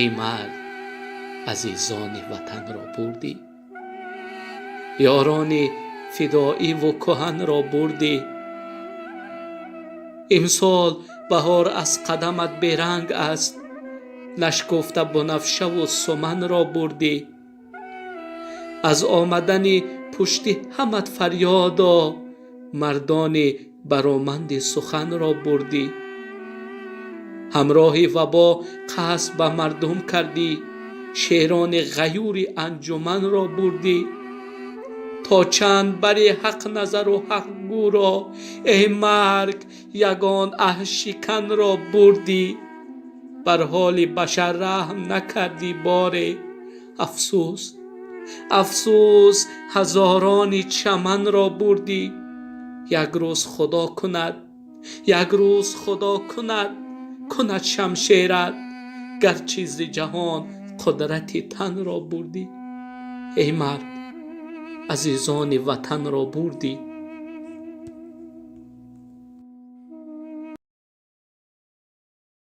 Эй марг, азизони ватанро бурдӣ, ёрони фидоиву кӯҳанро бурдӣ. Имсол баҳор аз қадамат беранг аст, нашкуфта бунафшаву суманро бурдӣ. Аз омадани пушти ҳамат фарёдо, мардони бароманди суханро бурдӣ. Ҳамроҳи вабо қасд ба мардум кардӣ, шерони ғаюри анҷуманро бурдӣ. То чанд бари ҳақназару ҳақгӯро, эй марг, ягон аҳдшиканро бурдӣ? Бар ҳоли башар раҳм накардӣ боре, афсӯс, афсӯс, ҳазорони чаманро бурдӣ. Як рӯз Худо кунад, як рӯз Худо кунад, кунад шамшерат, гарчи зи ҷаҳон қудрати танро бурдӣ. Эй марг, азизони ватанро бурдӣ.